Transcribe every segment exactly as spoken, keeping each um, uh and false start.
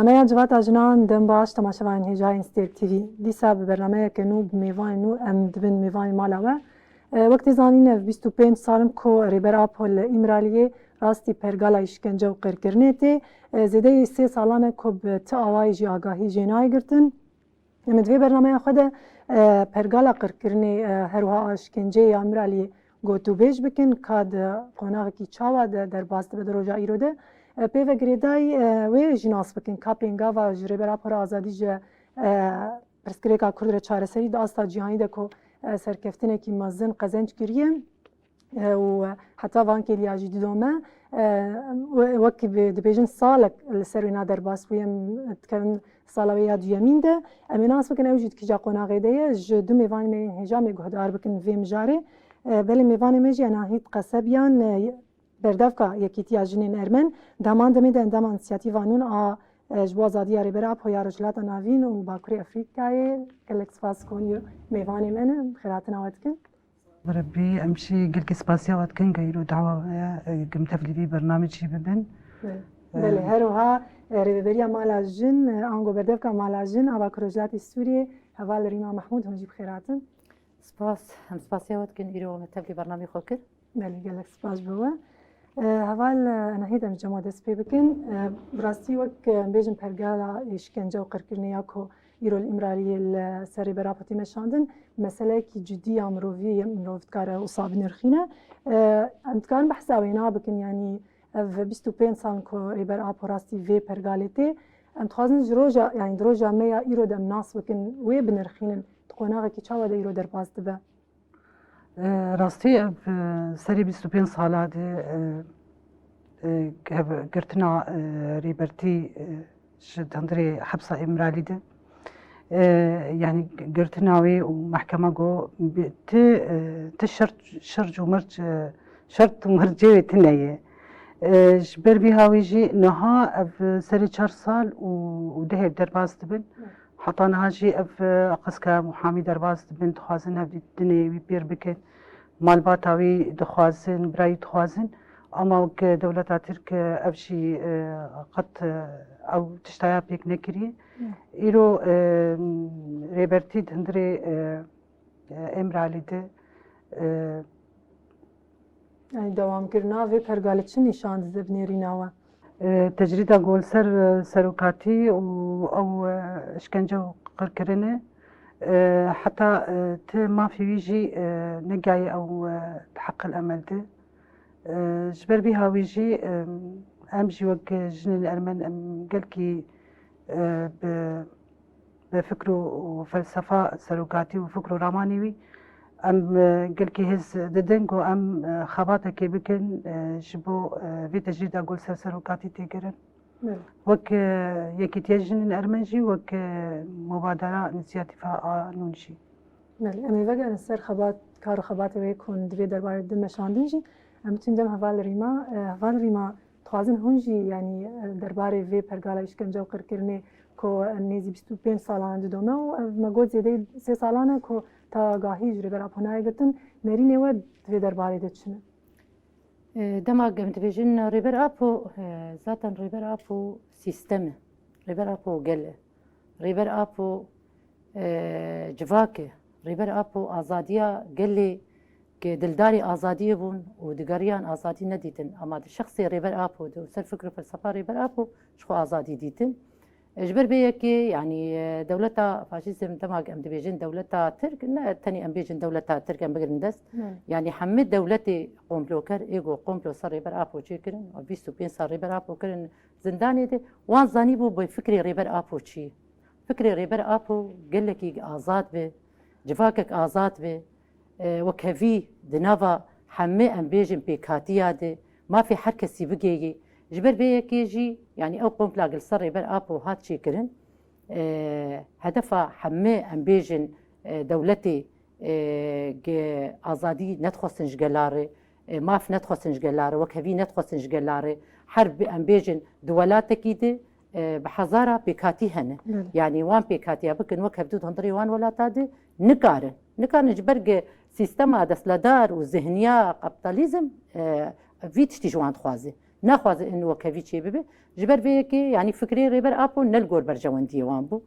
Bernameya Civata Jinan, dem baş temaşevanên hêja yên Stêrk T V. Dîsa bi bernameyeke nû, bi mêvanê nû, em dibin mêvanê mala we. E, wek tê zanîn, ev bîst û pênc sal in ku Rêber Apo li Îmraliyê rastî pergala îşkence û qirkirinê tê. E, zêdeyî sê salan e ku bi ti awayî jî agahî jê nayê girtin. Em ê di vê bernameya xwe de, e, pergala qirkirinê, e, her wiha a şkenceyê ya Îmraliyê gotûbêj bikin, ka di qonaxekî çawa de derbas dibe di roja îro de. E, pê ve girêdayî, e, wê jî nas bikin, ka pêngava ji Rêber Apo re azadî ji, e, pirsgirêka Kurd re çareserî di asta cîhanî de ku, e, serkeftinekî mezin qezenc kiriye. E, û heta van kêliya jî didome, e, we-, wek bi-, dibêjin salek li ser wêna derbas bûye, em dikevin sala wê ya duyemîn de. Em ê nas bikin ew jî di kîja qonaxê de ye. Ji du mêvanê me yên hêja em ê guhdar bikin vê mijarê. E, belê mêvanê me jî Enahît Qesebiyan, e, berdevka Yekîtiya Jinên Ermen, deman demê de endama Însiyatîfa Nûn a, e, ji bo azadiya Rêber Apo ya Rojhilata Navîn û Bakurê Efrîkayê. Gelek spas ku hûn mêvanê me ne. Xêrhatina we dikin. Bi Rebbî, em jî gelkî spasiya we dikin, ka îro dawa we ye, e, ku em tevlî vî bernamê çî bibin. Belê. E, Belê, her wiha, e, Rêveberiya Mala Jin, e, ango Berdevka Mala Jin a Bakur Rojhilatê Sûriyê, Heval Rîma Mehmûd, hûn jî bi xêr hatin. Spas, em spasiya we dikin, îro me tevlî bernamê xwe kir. Belê, gelek spas ji bo we. E, heval, e, Enahît, em ji cem we dest pê bikin. E, bi rastî wek, e, em bêjin pergala îşkence û qirkirinê ya ku îro li Îmraliyê li ser Rêber Apo tê meşandin, meseleyekî cidî ya mirovî ye, mirov dikare wisa binirxîne. E, em dikarin behsa wêna bikin, yanî ev bîst û pênc sal ku Rêber Apo rastî vê pergalê tê. Em dixwazin ji roja, yanî di roja me ya îro de em nas bikin, wê binirxînin, di qonaxekî çawa de îro derbas dibe? E, rastî ev, e, serê bîst û pênc sala de, e, e, hev-, girtina, e, Rêbertî, e, ji hundirê hepsa Îmralî de, e, yanî girtina wê û mehkema got, bi-, ti, e, ti şert, şerc û merc, e, şert û mercê wê tune ye. E, ji ber vî hawî jî niha ev serê çar sal û, û dehê derbas dibin. Heta niha jî ev, e, qeska muhamî derbas dibin, dixwazin hevdîtinê wî pêr bikin. Malbata wî dixwazin, birayî dixwazin. Ama wek dewleta Tirk, e, ev jî, e, qet, e, ew tiştaya pêk nekiriye. Îro, e, Rêbertî di hundirê, e, e, Îmralî de, e, Yanî dewamkirina vê pergalê çi nîşan dide bi nêrîna we? E, tecrîda ku li ser, e, serokatî û ew, e, işkence û qirkirinê, e, heta, e, ti mafê wî jî, e, negayê ew, e, di heqil emel de. E, ji ber vî hawî jî, e, em jî wek jinên ermen em gelkî, e, bi bi fikr û, û felsefa serokatî û fikr û ramanê wî, em, e, gelkî hêz didin ku em, e, xebatekê bikin, e, ji bo, e, vê tecrîda ku li ser serokatî tê kirin. Belê. Wek, e, Yekîtiya Jinên Ermen jî, wek, e, mubadera, însiyatîfa a nûn jî. Belê, em ê vegerin ser xebat, kar û xebatê wê ku hûn di vê derbarê de meşandin jî. Em biçin dem Heval Rîma. E, Heval Rîma, dixwazin hûn jî, yanî, e, derbarê vê pergala îşkence û qirkirinê ku, e, nêzî bîst û pênc salan e didome û ev me got zêdeyî sê salan e ku ta agahî ji Rêber Apo nayê girtin, nerînê we di vê derbarê de çi ne? E, dema em dibêjin Rêber Apo, e, zaten Rêber Apo sîstem e. Rêber Apo gel e. Rêber Apo, e, civak e. Rêber Apo azadiya gelê ku dildarê azadiyê bûn û digeriyan azadî nedîtin. Ama di şexsê Rêber Apo de û ser fikr û felsefa Rêber Apo ji xwe azadî dîtin. E, ji ber vê yekê, yanî, e, dewleta faşîzm, dema em dibêjin dewleta Tirk, ne tenê em bêjin dewleta Tirk, em bigirin dest. Hı. Yanî hemî dewletê komploker, ê ku komplo ser Rêber Apo çêkirin, bîst û pênc sal Rêber Apo kirin zindanê de, wan zanîbû bi fikrê Rêber Apo çi ye. Fikrê Rêber Apo gelekî azad be, civakek azad be, e, wekevî di nava hemê em bêjin pêkhatiya de, mafê her kesî bigihê. Ji ber vê yekê jî, yanî ew kompla li ser Rêber Apo hat çêkirin, e, hedefa hemê em bêjin, e, dewletê, e, ge azadî nedixwestin ji gela re, e, maf nedixwestin ji gela re, wekevî nedixwestin ji gela re. Her bi em bêjin di welatekî de, e, bi hezara pêkhatî hene. Belê. Yanî wan pêkhatiya bikin wek hevdû di hundirê wan welata de nikarin. Nikarin ji ber ge sîstema destledar û zihniya kapitalizm, e, vî tiştî ji wan dixwaze. Naxwaze in wekevî çêbibe. Ji ber vê yekê, yanî fikrê Rêber Apo ne li gor berjewendiyê wan bû.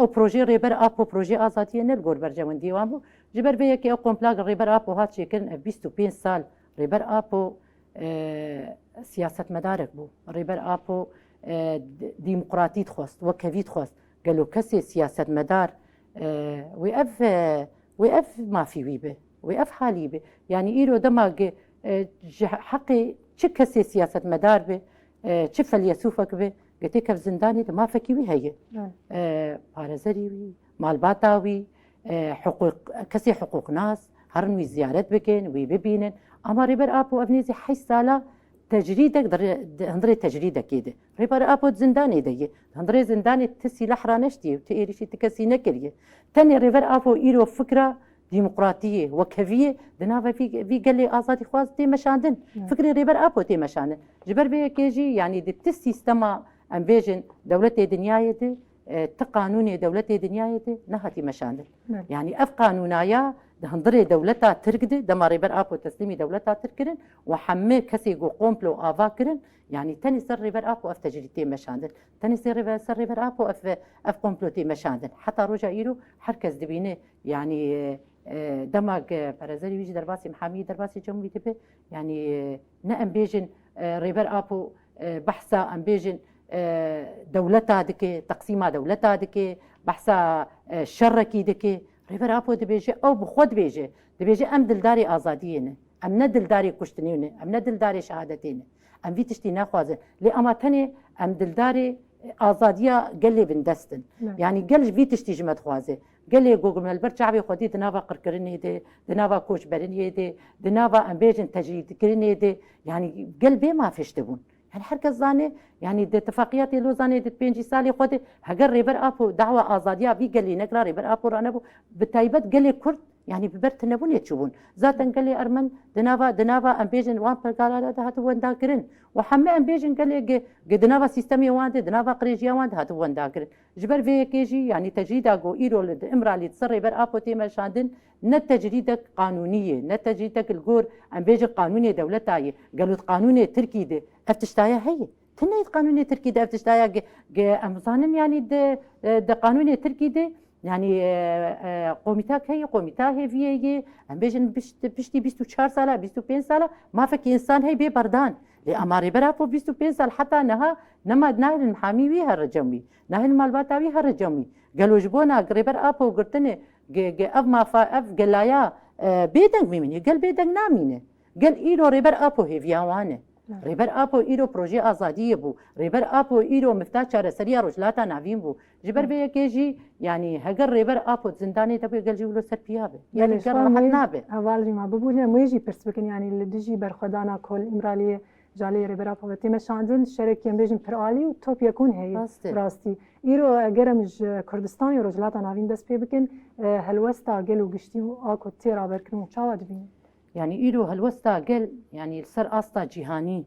Ew projeyê Rêber Apo, projeyê azadiyê ne li gor berjewendiyê wan bû. Ji ber vê yekê ew kompla Rêber Apo hat çêkirin, ev bîst û pênc sal Rêber Apo, e, siyasetmedarek bû. Rêber Apo, e, d-, demokratî dixwest, wekevî dixwest. Gelo kesê siyasetmedar, e, wê ev, e, wê ev mafî wî be, wê ev halî be? Yanî îro dema ge, e, ji heqê çi kesê siyasetmedar be, e, çi felyesûfek be, ge têkev zindanê de mafekî wî heye. Evet. E, parêzerî wî, malbata wî, e, hiqûq, kesê hiqûqnas, herin wî ziyaret bikin, wî bibînin. Ama Rêber Apo ev nêzî heşt sala tecrîdek di rê-, di hundirê tecrîdekê de. Rêber Apo di zindanê de ye. Di hundirê zindanê ti sîlah raneştiye û ti êrîşî ti kesî nekiriye. Tenê Rêber Apo îro fikra demokratiyê, wekeviyê di nava vî, vî gelê azadîxwaz tê meşandin. Evet. Fikrê Rêber Apo tê meşandin. Ji ber vê yekê jî, yanî di ti sîstema, em bêjin, dewletê dinyayê de, e, ti qanûnê dewletê dinyayê de nehatî meşandin. Evet. Yanî ev qanûnaya di hundirê dewleta Tirk de, dema Rêber Apo teslîmî dewleta Tirk kirin û hemî kesê ku komplo ava kirin, yanî tenê ser Rêber Apo ev tecrîd tê meşandin. Tenê ser Rêber, ser Rêber Apo ev, ev komplo tê meşandin. Heta roja îro her kes dibîne, yanî, e, e, dema ke parêzerî wî jî derbasî Mihamî, derbasî Cemûrî dibe, yanî, e, ne em bêjin, e, Rêber Apo, e, behsa em bêjin, e, dewleta dike, teqsîma dewleta dike, behsa, e, şerekî dike. Rêber Apo dibêje, ew bi xwe dibêje, dibêje, em dildarê azadiyê ne. Em ne dildarê kuştinê ne, em ne dildarê şehadetê ne. Em vî tiştî naxwazin. Lê ama tenê em dildarê azadiya gelê bindest in. Evet. Yanî gel ji vî tiştî ji me dixwaze. Gelê ku me li ber çavê xwe dî di nava qirkirinê de, di nava koçberiniyê de, di nava, em bêjin, tecrîdkirinê de, yanî gel bê mafê ji te bûn. Yanî her kes zane, yanî di Tifaqiyatê Lozanê di pêncî salê xwe de heger Rêber Apo dawa azadiya vî gelî nekira, Rêber Apo ranebû, bi taybet gelê Kurd, yanî bi ber tunebûnê çûbûn. Zaten gelê Ermen di nava, di nava, em bêjin, wan pergala de hatibe wendakirin. Û hemî, em bêjin, gelê gi, gi di nava sîstemê wan de, di nava qirêjiya wan de hatibe wendakirin. Ji ber vê yekê jî, yanî tecrîda ku îro li di Îmralî di ser Rêber Apo tê meşandin, ne tecrîdek qanûnî ye, ne tecrîdek li gor, em bêjin, qanûnê dewleta ye. Gelo di qanûnê Tirkî de ev tiştaya heye? Tune di qanûnê Tirkî de ev tiştaya ge, ge em zanin, yanî di, di qanûnê Tirkî de, yanî, e, e, komîtak heye, komîta hêviyê ye. Em bêjin pişt-, piştî bîst û çar sala, bîst û pênc sala mafekî însan heye bê berdan. Lê ama Rêber Apo bîst û pênc sal heta niha nema nahêlin mihamî wî here cem wî. Nahêlin malbata wî here cem wî. Gelo ji bona Rêber Apo girtine, ge, ge ev mafa, ev gelaya, e, bêdeng bimîne? Gel bêdeng namîne. Gel îro Rêber Apo hêviya wan e. Evet. Rêber Apo îro projeyê azadiyê bû. Rêber Apo îro mifta çareseriya Rojhilata Navîn bû. Ji ber vê yekê jî, yanî heger Rêber Apo di zindanê de bû, gel jî wilo ser piya be. Yanî gel rehet nabe. Heval jî ma bibûne, em wê jî pirs bikin, yanî li dijî berxwedana ku li Îmraliyê ji aliyê Rêber Apo ve tê meşandin, şerekî, em bêjin, piralî û top yekûn heye. Rast e. Rastî. Îro eger em ji Kurdistanê û Rojhilata Navîn dest pê bikin, e, helwesta gel û giştî û a ku tê raberkirin û çawa dibînin? Yanî îro helwesta gel, yanî li ser asta cîhanî,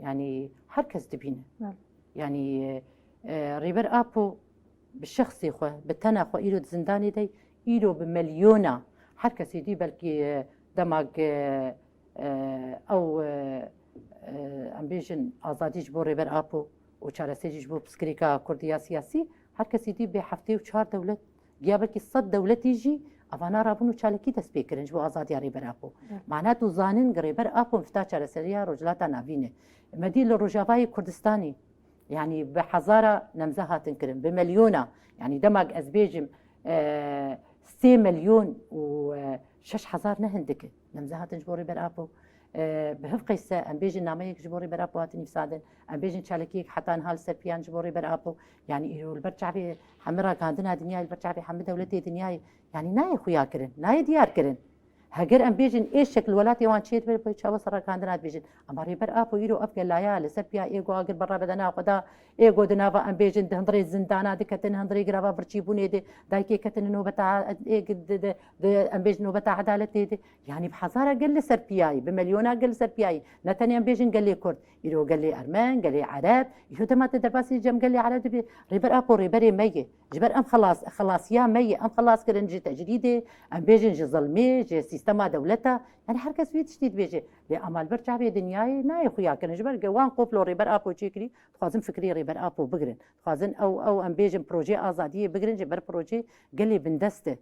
yanî her kes dibîne. Bele. Yanî, e, Rêber Apo bi şexsê xwe, bi tena xwe îro di zindanê de, îro bi milyona, her kesê dî belkî, e, dema, e, e, ew, e, e, em bêjin, azadî ji bo Rêber Apo û çareserî ji bo pirsgirêka Kurdiya siyasî, her kesê dî bê heftê û çar dewlet, giya belkî sed dewletî jî evana rabûn û çalakî dest pê kirin ji bo azadiya Rêber Apo. Evet. Mana tu zanin, Rêber Apo mifta çareseriya Rojhilata Navîn e. Me dî li Rojavayê Kurdistanê, yanî bi hezara nemze hatin kirin, bi milyona, yanî dema ez bêjim, e, sê milyon û, e, şeş hezar ne hindik e. Nemze hatin ji bo Rêber Apo. E, bi hiv qeyse, em bêjin, nameyek ji bo Rêber Apo hatin nivîsandin, em bêjin, çalakiyek heta niha li ser piyan ji bo Rêber Apo. Yanî îro li ber çavê hemî ragihandina dinyayê, li ber çavê hemî dewletê dinyayê, yanî nayê xuya kirin, nayê diyar kirin. Heger em bêjin êşek li welatê wan çêdibe, bi çawa ser ragihandina dibêjin. Ama Rêber Apo îro ev gelaya li ser piya ê ku agir berra bedena xwe da, ê ku di nava, em bêjin, di hundirê zindana diketin, hundirê girava birçîbûnê de, dayikê ketine nobeta, ê, di, di, di, em bêjin, nobeta edaletê de. Yanî bi hezara gel li ser piyayî, bi milyona gel li ser piyayî. Ne tenê em bêjin gelê Kurd, îro gelê Ermen, gelê Ereb. Îro dema te derbasî cem gelê Ereb dibî, Rêber Apo rêberê me ye. Ji ber em xelas, xelasiya me ye. Em xelas kirin ji tecrîdê, em bêjin ji zilmê, ji Sîstema dewleta, yani her kes wî tiştî dibêje. Lê ama li ber çavê dinyayê nayê xuya kirin. Ji ber wan komplo Rêber Apo çêkirî, dixwazin fikrê Rêber Apo bigirin. Dixwazin ew, ew em bêjin projeyê azadiyê bigirin, ji ber projeyê gelê bindest e.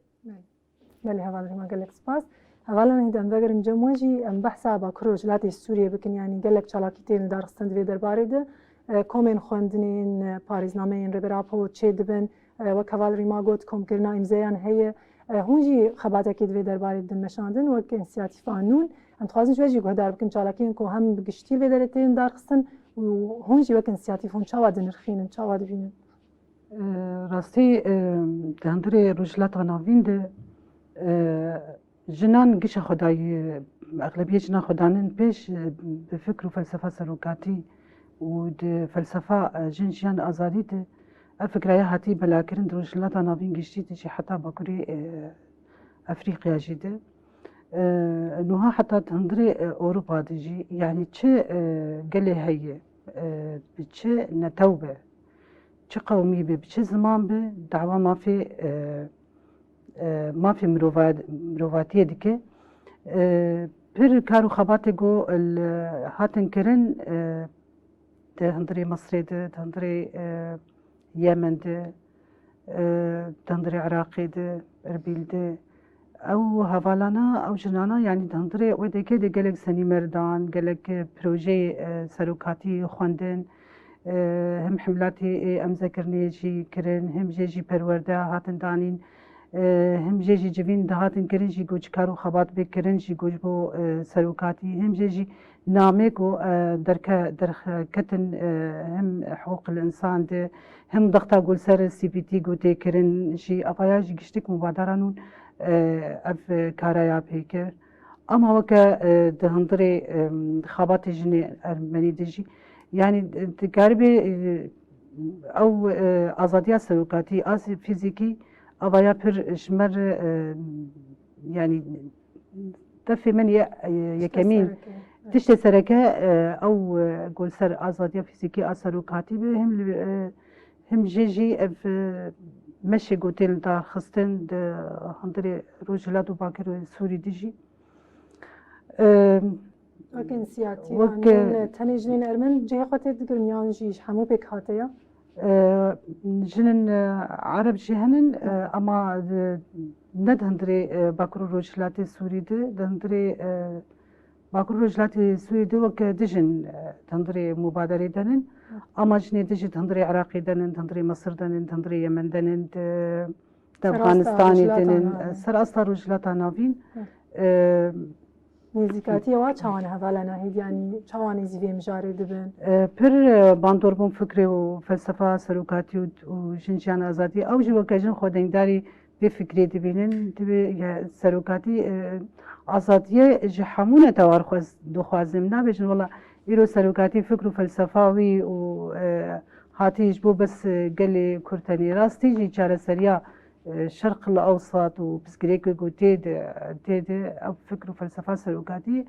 Belê heval Rîma, gelek spas. Hevalan hêdî em vegerin cem we jî, em behsa Bakur Rojhilatê Sûriyê bikin, yanî gelek çalakî tên lidarxistin di vê derbarê de. E, komên xwendinên, e, parêznameyên Rêber Apo çêdibin. E, wek heval Rîma got, komkirina îmzeyan heye. E, hûn jî xebatekê di vê derbarê didin meşandin, wek însiyatîfa Nûn. Em dixwazin ji we jî guhdar bikin çalakiyên ku hem bi giştî li vê derê tên lidarxistin û hûn jî wek însiyatîf hûn çawa dinirxînin, çawa dibînin? Rastî, e, di hundirê Rojhilata Navîn de, e, jinan gişa xwe dayî, exlebiyê jinan xwe danin pêş, e, bi fikr û felsefa serokatî û di felsefa, e, jin jiyan azadî de ev fikra ya hatî belakirin di Rojhilata Navîn giştî de jî heta Bakurê, e, Efrîqya jî de. E, nuha heta di hundirê, e, Ewropa de jî, yanî çi, e, gelê heye, e, bi çi netew be, çi qewmî be, bi çi ziman be, dawa mafê, e, e, mafê mirova-, mirovatiyê dike. E, pir kar û xebatê ku li, hatin kirin, e, di hundirê Misrê de, di hundirê, e, Yemen de, e, di hundirê Iraqê de, Erbîl de. Ew hevalana, ew jinana, yanî di hundirê O D K de gelek senî merdan, gelek projeyê, e, serokatî xwendin, e, him himlatê, e, emzekirinê jî kirin, him jê jî perwerde hatin danîn, e, him jê jî civîn dihatin kirin jî ku çi kar û xebat bê kirin jî ku ji bo, e, serokatî, him jê jî namê ku, e, derke-, derketin, e, him hiqûqil însan de, him dexta ku li ser C P T ku tê kirin jî, avaya jî giştik mubadera Nûn, e, ev kara ya pê kir. Ama weke, e, di hundirê, e, xebatê jinê ermenî de jî, yanî, e, dikaribê, e, ew, e, azadiya serokatî, a fîzîkî, avaya pir ji me re, e, yanî, defê min ye, e, yekemîn. Tiştê sereke, evet. Tiştê sereke, e, ew, e, ku li ser azadiya fîzîkî a serokatî be, him li, e, him jê jî ev, e, meşê ku tên lidarxistin di hundirê Rojhilat û Bakirê Sûrî de jî. E, Wek însiyatîf, wek, yanî, e, tenê jinên ermen cihê xwe tê digirin yan jî ji hemû pêk hate ya? E, jinên, e, Ereb jî henin, e, ama di, ne di hundirê, e, Bakur û Rojhilatê Sûrî de, di hundirê, e, Bakur û Rojhilatê Sûrî de weke du jin, e, di hundirê mubaderê de nin. Ama jinê din jî di hundirê Iraqê de nin, di hundirê Misir de nin, di hundirê Yemen de nin, di, di Afganistanê de nin, e, ser asta Rojhilata Navîn. E, Nêzîkatiya wa çawan hevala Nahîd, yanî çawan êzî vê mijarê dibin? E, pir, e, bandor bûn fikrê û felsefa serokatî û, û jin jiyan azadî. Ew jî weke jin xwe dengdarî vê fikrê dibînin. Divê, ya, serokatî, e, azadiyê ji hemû netewar xwez-, dixwazin. Nabêjin, wela îro serokatî fikr û felsefa wî û, e, hatî ji bo bes, e, gelê Kurd tenê. Rastî jî çareseriya, e, Şerq li Ewsat û pirsgirêkê ku tê de, tê de ew fikr û felsefa serokatî.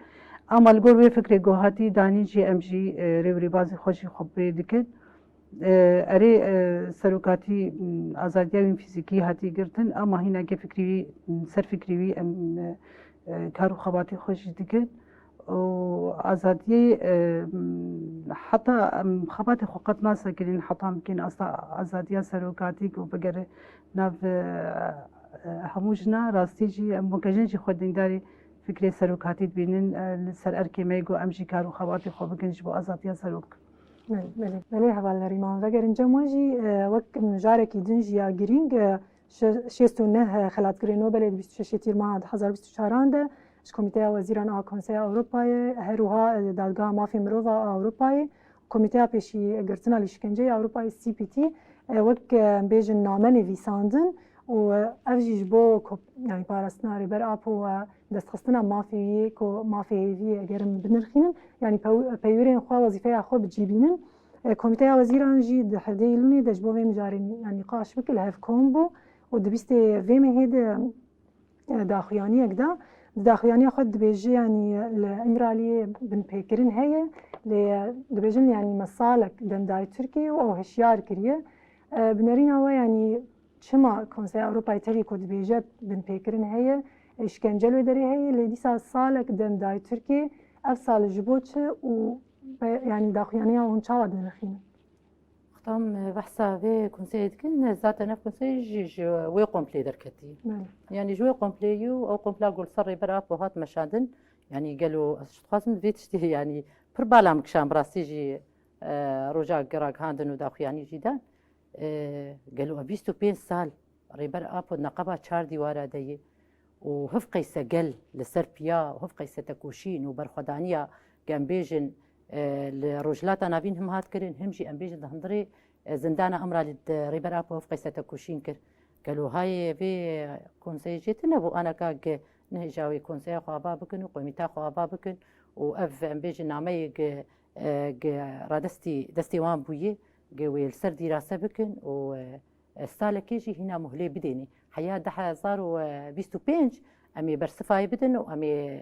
Ama li gor wê fikrê ku hatî danîn jî em jî, e, rê û rêbazê xwe jî xwe pê dikin. E, erê, e, serokatî, m, azadiya wî fîzîkî hatî girtin, ama hînakê fikrî wî, m, ser fikrî wî em, e, e, kar û xebatê xwe jî dikin. Û azadiyê, e, m, heta em xebatê xwe qet nasekinîn, heta em bikên asta azadiya serokatî ku bigere nav, e, e, hemû jina, rastî jî em weke jin jî xwe dîndarî fikrê serokatî dibînin, e, li ser erkê me ku em jî kar û xebatê xwe bikin ji bo azadiya serok. Belê, belê. Belê heval Nerîman. Vegerin cem we jî, e, wek mijarekî din jî ya girîng, e, şe-, şêst û neh xelatgirê Nobelê di bîst û şeşê Tîrmeha du hezar bîst û çaran de ji Komîteya Wezîran a Konseya Ewropayê, her wiha, e, Dadgeha Mafê Mirova a Ewropayê, Komîteya Pêşîgirtina Lîşkenceyê Ewropayê, C P T, e, wek, e, em bêjin name nivîsandin û, e, ev jî ji bo kop-, yanî parastina Rêber Apo û destxistina mafê wî ku mafê hêviyê eger em binirxînin, yanî pew-, peywirên xwe, wezîfeya xwe bi cî bînin. E, Komîteya Wezîran jî di hevdehê Îlûnê de ji bo vê mijarê, yanî, nîqaş bike, li hev kom bû û di bîstê vê mehê de, e, daxuyaniyek da. Di daxuyaniya xwe dibêje, yanî, li Îmraliyê binpêkirin heye, lê dibêjin, yanî, me salek dem dayê Tirkiyê û ew hişyar kiriye. E, bi nerîna we, yanî, çima Konseya Ewropayê tevî ku dibêje binpêkirin heye, Îşkence li wê derê heye, lê dîsa salek dem dayê Tirkiyê, ev sal ji bo çi û be-, yanî daxuyaniya hûn çawa dinirxînin? Tam e, behsa vê konseyê dikin, zaten ev konsey ji, ji wê komplê derketî. Belê. Yanî ji wê komplê yû, ew kompla ku li ser Rêber Apo hat meşandin, yanî gelo ez ji dixwazim vê tiştê, yanî pir bala min kişan bi rastî jî, e, roja ragihandin û daxuyanî jî dan. E, gelo ev bîst û pênc sal Rêber Apo di neqeba çar dîwara de ye û hiv qeyse gel li ser piya û hiv qeyse tekoşîn û berxwedaniya, em bêjin, e, li Rojhilata Navîn him hat kirin, him jî em bêjin di hundirê, e, zindana Îmralî di Rêber Apo hiv qeyse tekoşîn kir. Gelo hayê vê konseyê jê tune bû, anaka gi nihêja wê konseya xwe ava bikin û komîta xwe ava bikin û ev, em bêjin, nameyê gi, e, gi radestî, destê wan bûye, gi wê li ser dîrase bikin û, e, e, salekê jî hîna muhlê bidênê. Heya du hezar û bîst û pênc em ê bersifayê bidin û em ê,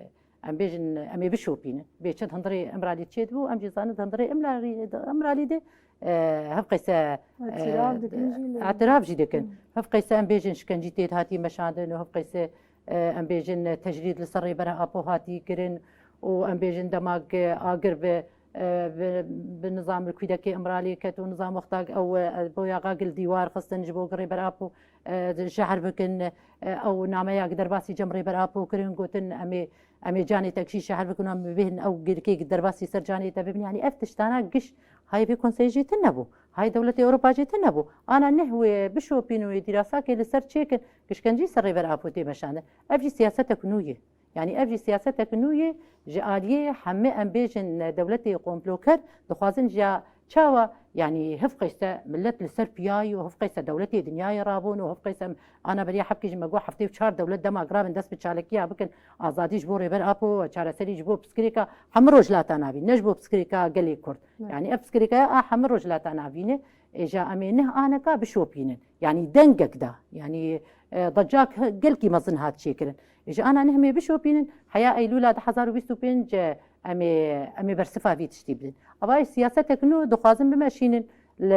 em bêjin, em ê bişopînin. Bê çi di hundirê Îmralî çêdibû, em jî zanin di hundirê Îmralî, Îmralî de, e, hiv qeyse, e, Îtiraf dikin jî lê. Îtiraf jî dikin. Hmm. Hiv qeyse em bêjin şikencî tê hatî meşandin û hiv qeyse, e, em bêjin tecrîd li ser Rêbera Apo hatî kirin û em bêjin dema agir bi e, bi, bi nizam li Kwîdekê Îmralî ket û nizam wexta ew, e, boyaxa gil dîwar xistin ji bo Rêber Apo, e, şehr bikin, e, ew nameya derbasî cem Rêber Apo kirin, gotin em ê, em ê canê te kişî şehr bikin, em bêhin ew girkê derbasî ser canê te bibin. Yanî ev tiştana giş hayê vê konseyê jî tune bû. Hayê dewletê Ewropa jî tune bû. Ana neh wê bişopîn û wê dîrasakê li ser çêkin, gişkencî ser Rêber Apo tê meşandin. Ev jî siyasetek nû ye. Yanî ev jî siyasetek nû ye ji aliyê hemî em bêjin dewletê komploker dixwazin ji ya çawa, yanî hiv qeyse millet li ser piyayî û hiv qeyse dewletê dinyayê rabûn û hiv qeyse ana beriya hevkê jî me got heftê û çar dewlet dema girabin dest bi çalekiya bikin azadî ji bo Rêber Apo, çareserî ji bo piskirêka hemî Rojhilata Navîn, ne ji bo piskirêka gelê Kurd. Evet. Yanî ev piskirêkaya a hemî Rojhilata Navîn e. Êja em ê neh aneka bişopînin. Yanî dengek da. Yanî, e, decak he-, gelkî mezin hat çêkirin. Êja ana neh em ê bişopînin. Heya Eylûla du hezar û bîst û pênc, e, em ê, em ê bersifa vî tiştî bidin. Ava siyasetek nû dixwazin bimeşînin. Li,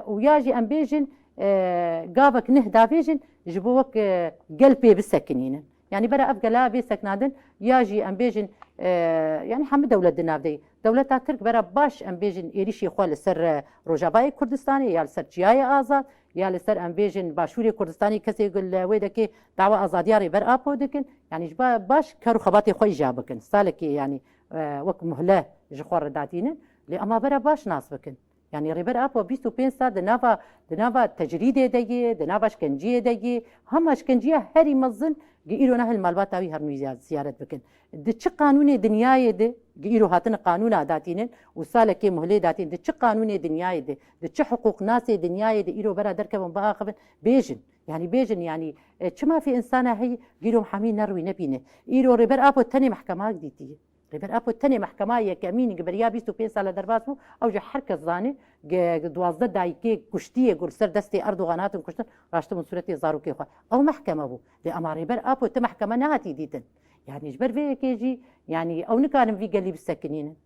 û ya jî em bêjin, e, gavek neh davêjin, ji bo wek, e, gel pê bisekinînin. Yanî bera ev gela bê seknandin, ya jî em bêjin, e, yanî hemî dewlet di nav de ye. Dewleta Tirk bera baş em bêjin êrîşê xwe li ser, e, Rojavayê Kurdistanê ya li ser Çiyayê Azad ya li ser em bêjin Başûrê Kurdistanê kesê ku li wê dekê dawa azadiya Rêber Apo dikin. Yanî ji ba-, baş kar û xebatê xwe îja bikin. Salekê yanî, e, wek muhle ji xwe re datînin. Lê ema bera baş nas bikin. Yanî Rêber Apo bîst û pênc sal di nava, di nava tecrîdê de yê, di nava şkenciyê de yê, hema şkenciya herî mezin gi îro nahil malbata wî her nû ziya-, ziyaret bikin. Di çi qanûnê dinyayê de gi îro hatine qanûna datînin û salekê muhlê datînin, di çi qanûnê dinyayê de, di çi hiqûqnasê dinyayê de îro bera derkevin biaxivin, bêjin. Yanî bêjin, yanî, e, çi mafê insana heyî gi îro hemî nerwî nebîne. Îro Rêber Apo tenê mehkema dîtiye. Rêber Apo tenê mehkema yekemîn gi beriya bîst û pênc sala derbas bû, ew jî her kes zanî, ge-, ge-, duwazdeh dayikê kuştiyê ku li ser destê Erdogan hatin kuştin, raştibûn sûretê zarokê xwe. Ew mehkeme bû. Lê ema Rêber Apo ti mehkeme nehatî dîtin. Yanî ji ber vê yekê jî, yanî ew nikarin vî gelî bisekinînin.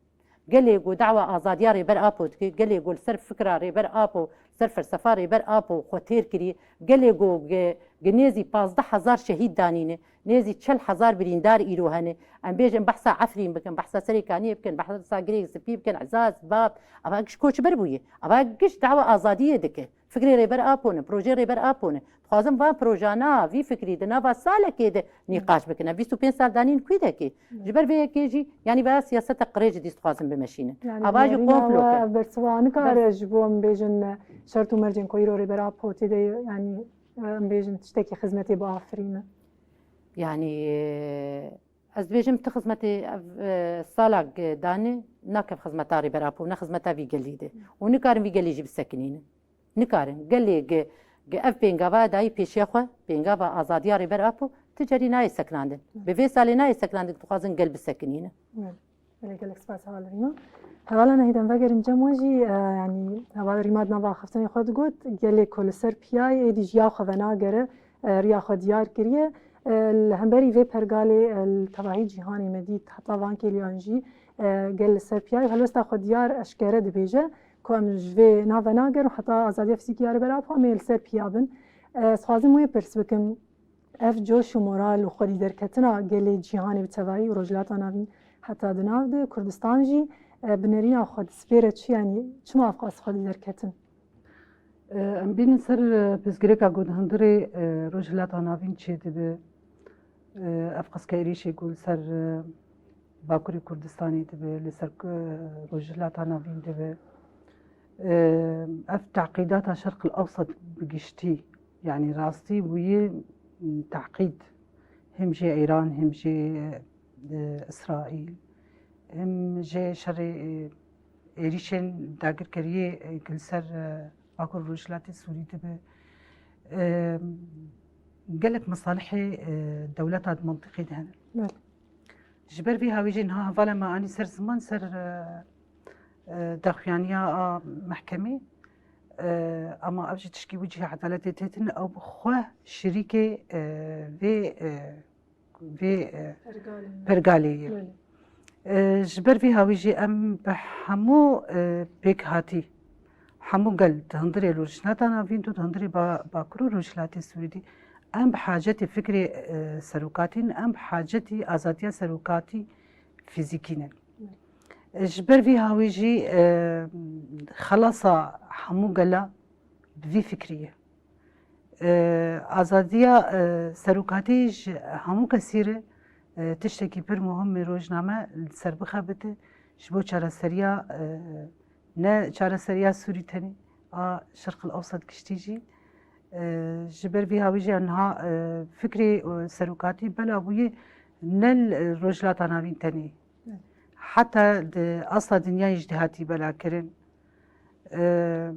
Gelê ku dawa azadiya Rêber Apo dike, gelê ku li ser fikra Rêber Apo, ser felsefa Rêber Apo xwe têr kiriye, gelê ku ge-, ge nêzî pazdeh hezar şehîd danîne, nêzî çel hezar birîndar îro hene. Em bêjin behsa Efrîn bikin, behsa Serê Kaniyê bikin, behsa Girê Spî bikin, Ezaz, Bab. Ava giş koçber bûye. Ava giş dawa azadiyê dike. Fikrê Rêber Apo ne, projeyê Rêber Apo ne. Dixwazin van projana, vî fikrî di nava salekê de nîqaş bikin. Ev bîst û pênc sal danîn Kwîdekê. Ji ber vê yekê jî, yanî vaya siyaseta qirêj dîs dixwazin bimeşînin. Yanî ava jî komplo ker. Ev bersiva nikare ji bo em bêjin şert û mercên ku îro Rêber Apo tê de, yanî em bêjin tiştekî xizmetê biafirîne. Yanî, e, ez dibêjim ti xizmetê ev, e, salak, e, danê, nakev xizmeta Rêber Apo, ne xizmeta vî gelî de. Û nikarin vî gelî jî bisekinînin. Nikarin. Gelê gi, gi ev pêngava dayî pêşiya xwe, pêngava azadiya Rêber Apo, ti carî nayê seknandin. Bi vê salê nayê seknandin, dixwazin gel bisekinînin. Belê, gelek spas heval Rîma. Hevala Nehîd, em vegerin cem we jî, e, yanî heval Rîma di nava axaftinê xwe digot, gelê ku li ser piyayê êdî ji ya xwe venagere, e, riya xwe diyar kiriye. E, li hemberî vê pergalê, e, li tevahî cîhanê me dît, heta van kêliyan jî, e, gel li ser piyayê helwesta xwe diyar eşkere dibêje ku em ji vê nave nagerin û heta azadiya fizîkî ya Rêber Apo em ê li ser piya bin. E, ez dixwazim wê pirs bikim, Ev coş û moral û xwedî derketina gelê cîhanê bi tevayî û Rojhilata Navîn heta di nav de Kurdistan jî, e, bi nerîna xwe dispêre çi, yanî çima ev qas xwedî derketin? E, Em bînin ser, e, pirsgirêka ku di hundirê, e, Rojhilata Navîn çêdibe. E, Ev qas ke êrîşê ku li ser, e, Bakurê Kurdistanê dibe, li ser, e, Rojhilata Navîn dibe. E, Ev teqîdata Şerq el Ewsat bi giştî, yanî rastî bûye teqîd. Him jê Îran, him jê, e, Îsraîl, him jê şerê, e, êrîşên dagirkeriyê, e, ku li ser, e, Bakur û Rojhilatê Sûrî dibe. E, Gelek mesalihê, e, dewleta di mentiqê de hene. Belê. Ji ber vî hawî jî niha hevala me anî ser ziman ser, e, e, daxuyaniya a mehkemê. E, ama ev jî tişkî bû cihê edaletê têtin, ew bi xwe şirîkê, e, vê, e, vê, e, pergalê ye. E, ji ber vî hawî jî em bi hemû, e, pêkhatî, hemû gel di hundirê Rojhilata Navîn û di hundirê ba-, Bakur û Rojhilatê Sûrî de, em bi hacetî fikrê, e, serokatî ne, em bi hacetî azadiya serokatî fîzîkî ne. E, ji ber vî hawî jî, e, xelasa hemû gela bi vî fikrî ye. E, azadiya, e, serokatî ji hemû kesî re, e, tiştekî pir muhim e, rojname li ser bixebite ji bo çareseriya, e, ne çareseriya Sûrî tenê, a Şerq el Ewsat giştî jî. E, ji ber vî hawî jî niha, e, fikrê, e, serokatî bela bûye ne li Rojhilata Navîn tenê. Heta di asta dinyayê jî dihatî belakirin. E,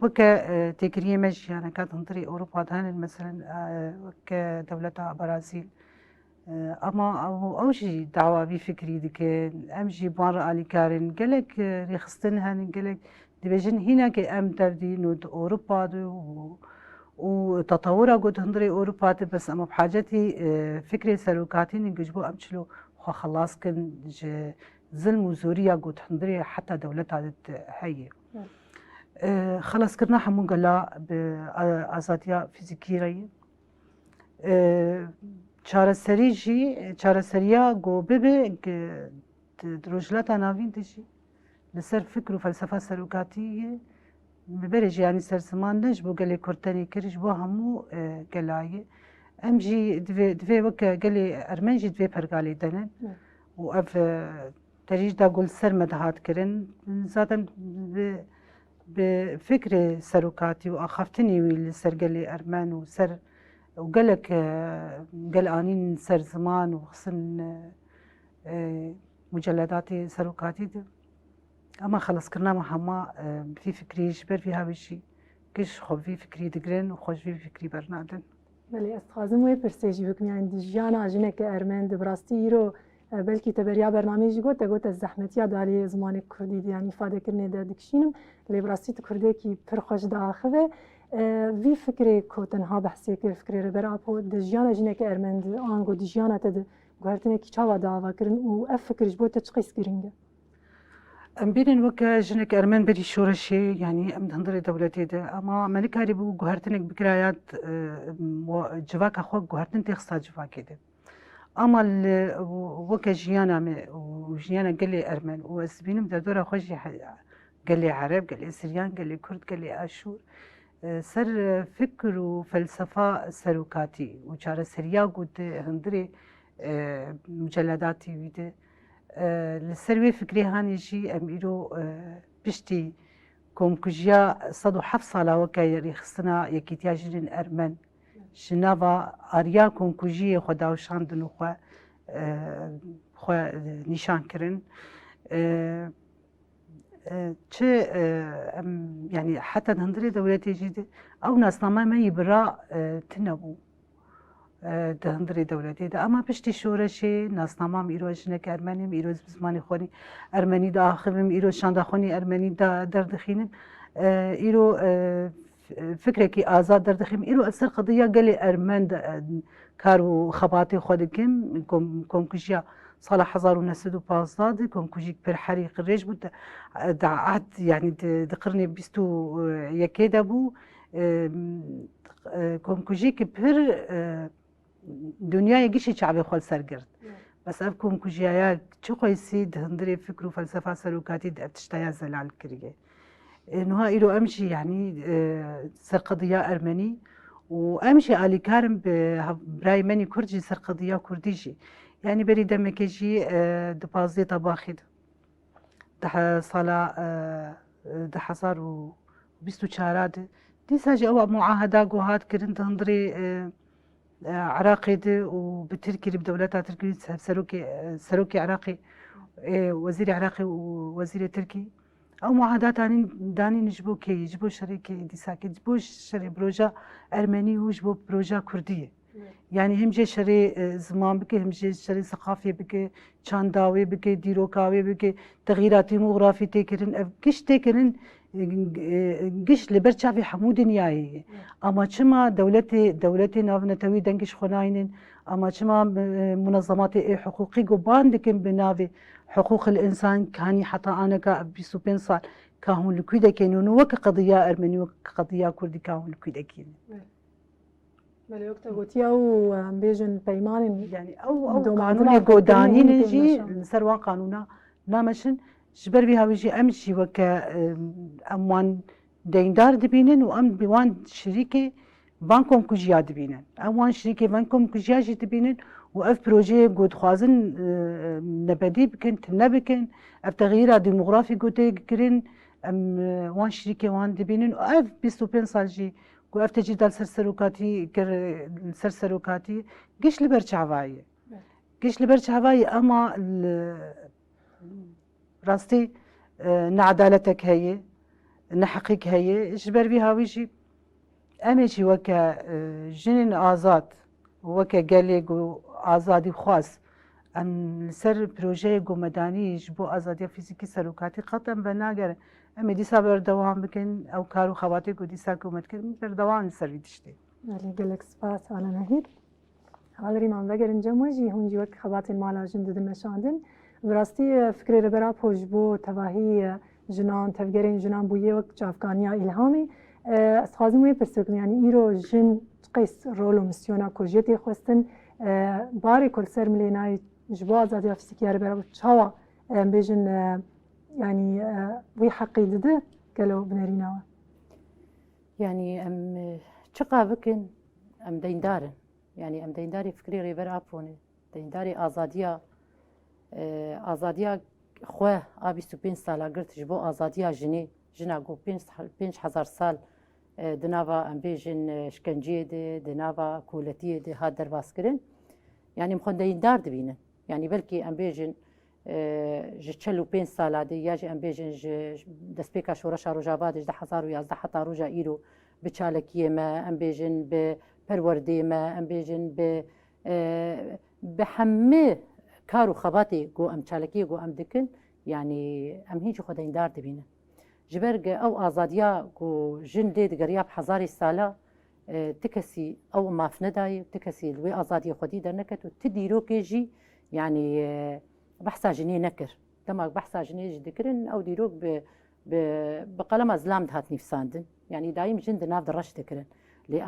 Weke, e, têkiriyê me jiyaneke di hundirê Ewropa de hene, meselen, e, weke dewleta Brazîl. E, ama ew, ew jî dawa vî fikrî dikin. Em jî bi wan re alîkar in. Gelek, e, rêxistin hene, gelek dibêjin hînekê em dev dîn û di Ewropa de û, û tetewira ku di hundirê Ewropa de, bes em bi hacetî, e, fikrê serokatî ne ku ji bo em çilo xwe xelas kin ji zilm û zoriya ku di hundirê heta dewleta de heye. E, xelaskirina hemû gela bi, e, azadiya fîzîkî re ye. E, çareserî jî, çareseriya ku bibe, ki di, di Rojhilata Navîn de jî li ser fikr û felsefa serokatî ye. Li berê jî yanî ser ziman ne ji bo gelê Kurd tenê kir, ji bo hemû, e, gela ye. Em jî divê, divê weke gelê Ermen jî di vê pergalê de ne. Evet. Û ev, e, tercîh da ku li ser me dihat kirin. Zaten bi, bi fikrê serokatî û axaftinê wî li ser gelê Ermen û ser, û gelek, e, gel anîn ser ziman û xistin, e, e, muceledatê serokatî de. Ama xelaskirina me hema, e, bi vî fikrî, ji ber vî hawî jî giş xwe bi vî fikrî digirin û xwe ji vî fikrî bernadin. Belê, ez dixwazim wê pirsê jî bikim, yanî di jiyana jineke Ermen de bi rastî îro, e, belkî te beriya bernameyê jî got, te got ez zehmetiya di aliyê zimanê kurdî de, yanî îfadekirinê de dikişînim, lê bi rastî tu kurdekî pir xweş diaxive. E, vî fikrê ku te niha behsê kir, fikrê Rêber Apo, di jiyana jineke Ermen de, ango di jiyana te de guhertinekî çawa diava kirin û ev fikir ji bo te çiqas girîng e? Em bînin weke jinek Ermen berî şoreşê, yanî em di hundirê dewletê de, ama me nikarîbû guhertinek bikiraya, e, wa-, civaka xwe guhertin têxista civakê de. Ama li, weke jiyana me û jiyana gelê Ermen û ez dibînim derdora xwe jî he-, gelê Ereb, gelê Siryan, gelê Kurd, gelê Aşûr, e, ser, e, fikr û felsefa serokatî û çareseriya ku di hundirê, e, muceledatê wî de, e, li ser wê fikrê hanê jî em îro, e, piştî komkujiya sed û heft sala weke rêxistina Yekîtiya Jinên Ermen ji nava ariya komkujiyê xwe dawşandin û xwe, e, xwe nîşan kirin. E, e, çi, e, em, yanî heta di hundirê dewletê jî de ew nasnama me yî bira, e, tune bû, e, di hundirê dewletê de. Ama piştî şoreşê nasnama min îro ez jineke Ermenî me, îro ez bi zimanê xwe nî Ermenî diaxivim, îro şanda xwe nî Ermenî de derdixînim. E, îro, e, f-, fikrekî azad derdixîm. Îro ez ser qediya gelê Ermen de, e, kar û xebatê xwe dikim. Kom-, komkujiya sala hezar û neh sed û pazdeh de, komkujîk pir herî qirêj bû. Di, di ehd, yanî di, di qirnê bîst û yekê de bû. E, e, komkujî ki pir, e, dinyayê gişî çavê xwe li ser girt. Evet. Bes ev komkujiya ya çi xweysî di hundirê fikr û felsefa serokatî di ev tişta ya zelal kiriye. E, nuha îro em jî, yanî, e, ser qediya ermenî û em jî alîkar in bi hev-, birayê me nî kurd jî ser qediya kurdî jî. Yanî berî demekê jî, e, di pazdeh Tebaxê de, di he-, sala, e, e, du hezar û bîst û çar de, dîsa jî ew muaheda ku hat kirin di hundirê, e, e, Iraqê de û bi Tirkî re, bi dewleta Tirkî re, se-, serokê, e, serokê Iraqê, e, wezîrê Iraqê û wezîrê Tirkî. Ew muahedat anîn, danîn ji bo keyî, ji bo şerê keyî dîsa kê, ji bo şerê proja ermenî û ji bo proja kurdî ye. Evet. Yanî him jê şerê, e, ziman bike, him jê şerê seqafiyê bike, çanda wê bike, dîroka wê bike, texîra demografî tê kirin. Ev giş tê kirin, e, e, giş li ber çavê hemû dinyayê ye. Evet. Ama çima dewletê, dewletê navnetewî dengê ji xwe nayînin? Ama çima, e, munezematê ê hiqûqî ku ban dikin bi navê hiqûqil însan, kanî heta aneka ev bîst û pênc sal ka hûn li kû dekên û weke qediya ermenî, weke qediya kurdî ka hûn li kû dekînin? Evet. Belê, wek te gotiya û, em bêjin peymanên Yani ew, ew domandina qanûnê ku danînin jî li ser wan qanûna nameşin. Ji ber vî hawî jî em jî weke, em, em wan deyndar dibînin û em bi wan şirîkê van komkujiya dibînin. Em wan şirîkê van komkujiya jî dibînin û ev projeyê ku dixwazin, e, nebedî bikin, tune bikin, ev texyîra demografî ku tê kirin, em, e, wan şirîkê wan dibînin û ev bîst û pênc sal jî ku ev tecrîda li ser serokatî kir, li ser serokatî giş li ber çavayê. Evet. Giş li ber çavayê, ema li rastî, e, needaletek heye, neheqîk heye. Ji ber vî hawî jî em ê jî weke, e, jinên azad, weke gelê ku azadî xwaz, em li ser projeyê ku me danî ji bo azadiya fîzîkî serokatî qet em venagerin. Em ê dîsa berdewam bikin, ew kar û xebatê ku dîsa ku me dikirin, berdewam li ser vî tiştê. Belê, gelek spas, Ala Nehîr. Hevalirî, em vegerin cem we jî, hûn jî wek xebatên mala jin didin meşandin. Bi rastî, e, fikrê Rêber Apo ji bo tevahî, e, jinan, tevgerên jinan bûye wek çavkaniya îlhamê. E, ez dixwazim wê pirsê bikim, yanî îro jin çiqas rol û misyona ku jê tê xwestin, e, barê ku li ser milê nayê ji bo azadiya fîzîkî ya Rêber Apo çawa, e, em bêjin, e, yanî, e, wî heqî dide gelo bi nerîna we? Yanî em, e, çiqa bikin, em deyndar in. Yanî em deyndarê fikrê Rêber Apo ne, deyndarê azadiya, e, azadiya xwe a bîst û pênc sala girt ji bo azadiya jinê, jina ku pênc, pênc hezar sal, e, di nava, em bêjin, e, şkenceyê de, di nava koletiyê de hat derbas kirin. Yanî em xwe deyndar dibînin. Yanî belkî em bêjin, e, ji çil û pênc sala de, ya jî em bêjin ji destpêka Şoreşa Rojava de, ji du hezar û yazdeh heta roja îro, bi çalakiyê me, em bêjin bi perwerdeyê me, em bêjin bi, e, bi hemî kar û xebatê ku em, çalakiyê ku em dikin, yanî em hîn jî xwe deyndar dibînin. Ji ber ku ew azadiya ku jin lê digeriya bi hezarê sala, e, ti kesî ew maf nedayê, ti kesî li wê azadiyê xwedî derneket û ti dîrokê jî, yanî, e, behsa jinê nekir. Dema behsa jinê jî dikirin, ew dîrok bi, bi, bi qelema zilam dihat nivîsandin. Yanî dayîm jin di nav de reş dikirin. Lê,